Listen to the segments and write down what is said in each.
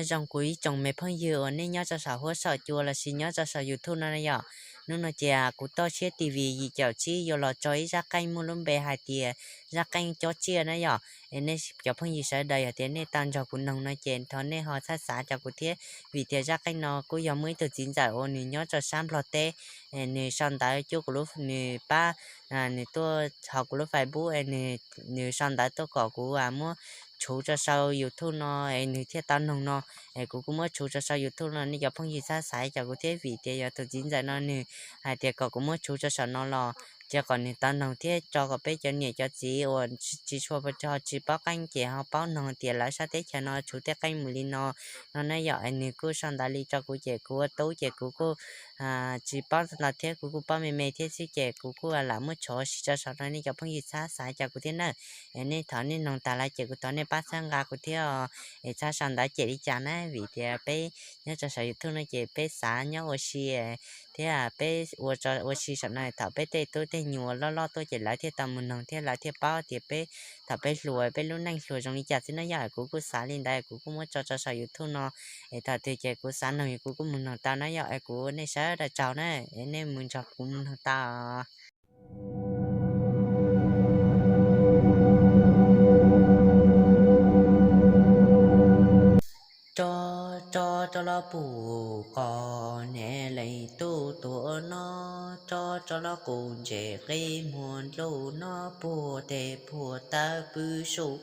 Zoo kuv ib tsoom me phooj ywg uas nej nyob rau saum huab saum cua lossis nyob rau saum YouTube no na yom. Hnub no ces kuv toj siab TV yim caum tsib yuav los tso ib zaj qeej muaj lub npe hais tias zaj qeej cob tsiaj na yom. Es nej cov phooj ywg sawv daws yog tias nej tau nrog kuv noog no ces thov nej ho txhawb xav rau kuv thiab, vim tias zaj qeej no kuj yog muaj ib tug txiv ntxawm uas nws nyob rau sab Nplog teb, nws sau ntawv cuab kuv lub, nws pab, nws tuaj ho kuv lub Facebook es nws sau ntawv tuaj kom kuv muab tshuv tso sau YouTube no es nws thiaj tau noog no. Es kuv kuj muab tshuv tso sau YouTube no, nej cov phooj ywg txhawb xav rau kuv thiab, vim tias yog tus txiv ntxawm no nws hais tias kom kuv muab tshuv tso saum no los ces kom nws tau noog thiab tso kom peb cov niam cov txiv uas tsis tshua, tsis paub qeej ces ho paub noog tias lawv sab teb chaws no tshuv tej qeej mus li no no na yom. Es nws kuj sau ntawv li rau kuv ces kuv ua tub ces kuv kuj tsis paub ntau thiab, kuv kuj paub me me thiab xwb ces kuv kuj lam muab tshuv ua si tso saum no, nej cov phooj ywg txhawb xav rau kuv thiab na. Es nej thov nej noog tas lawm ces kuv thov nej pab txhawb nqa kuv thiab os, es txhob sau ntawv cem li cas na, vim tias peb nyob rau saum YouTube no ces peb xav nyob ua si thiab peb ua ua si saum no, thaum peb tej tub tej nyuam loj loj tuaj ces lawv thiaj tau mus noog thiab lawv thiaj paub tias peb, thaum peb hluas peb lub neej hluas zoo li cas xwb na yom. Kuv kuj xav li ntawd kuv kuj muab tso rau saum YouTube no, es thaum twg ces kuv xav noog kuv kuj mus noog tau na yom. Es kuv ua nej sawv daws tsaug na, es nej mus nrog kuv mus noog tau. Tso, tso, tso los pum qos ne leej tub tuam no, tso, tso los qus ntses qi muag ntuj no puag tes puag taw pw sum.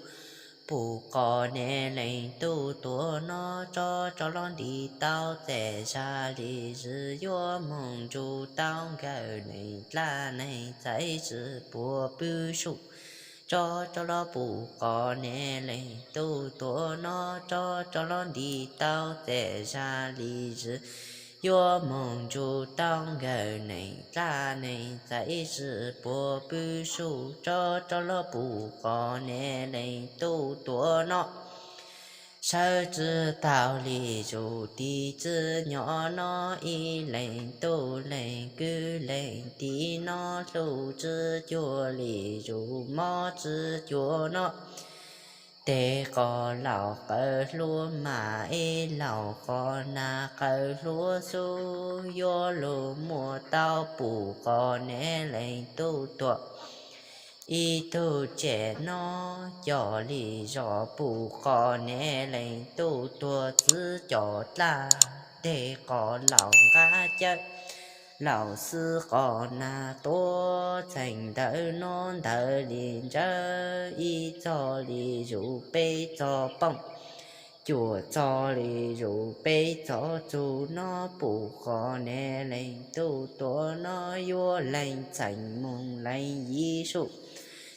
Pum qos ne leej tub tuam no, tso, tso los nti tau txais zaj li zws yuav moog ntsug tau nkawm neeg dlab neeg txais zws puag pw sum. Tso, tso los pum qos ne leej tub tuam no, tso, tso los nti tau txais zaj li zws yuav moog ntsug tau nkawm neeg dlab neeg txais zws puag pw sum. Tso, tso los pum qos ne leej tub tuam no, sawv tsi tau li zus tiv tsi nyob no, ib leeg tub leeg kwv leeg tiv no, hlu tsi cuag li zus mob tsi cuag no. Tes qos laus qawv hluas mas ib laus qos nas qawv hluas xwb, yuav lug muaj tau pum qos ne leej tub tuam. Ib tug tsem no cog li zos pum qos ne leej tub tuam, txwv cov dlab tes qos laus nqab cawv, laus xwb qos nas tuaj txheem ntawv no ntawv li ntsawv, ib txog li zus peb txog pooj, cuaj txog li zus peb txog txug no, pum qos ne leej tub tuam no, yuav leeg txheem moog leej yim sum,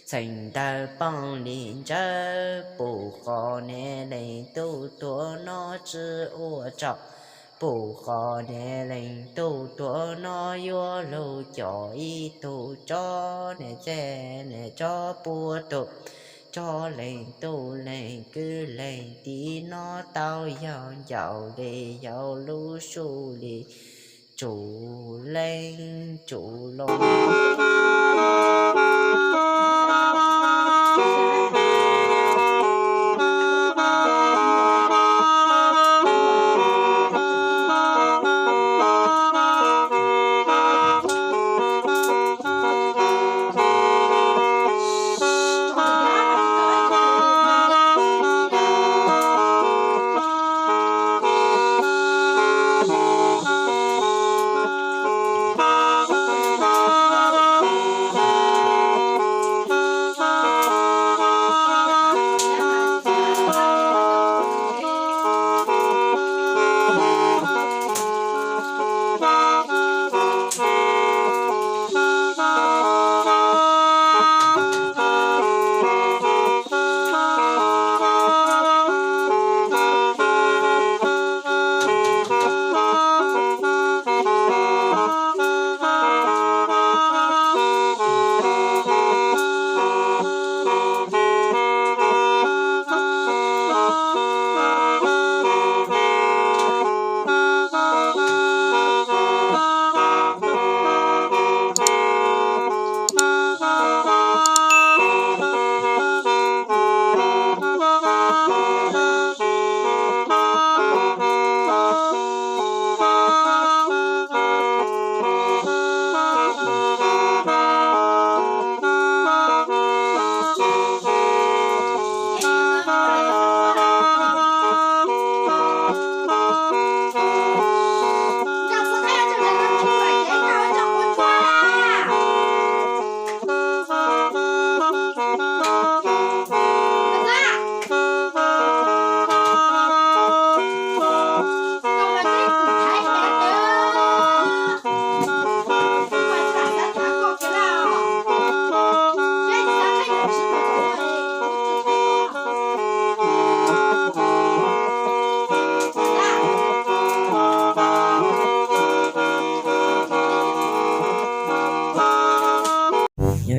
txheem ntawv pooj li ntsawv, pum qos ne leej tub tuam no, tsi ua tsaug, pum qos ne leej tub tuam no, yuav lug coj ib tug tso ne txev ne tso puag tug tso leej tub leej kwv leej tiv no, tau yog ncaus le yau lub sum li tsum leej tsum loo.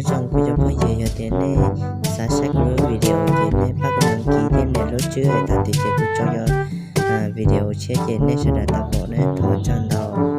Zoo kuv cov phooj ywg, yog tias nej xav saib kuv lub video ces nej pab kuv đăng ký thiab nias lub tswb tag tim ces kuv tso cov video tshiab ces nej sawv daws tau pom na. Thov tsaug ntau.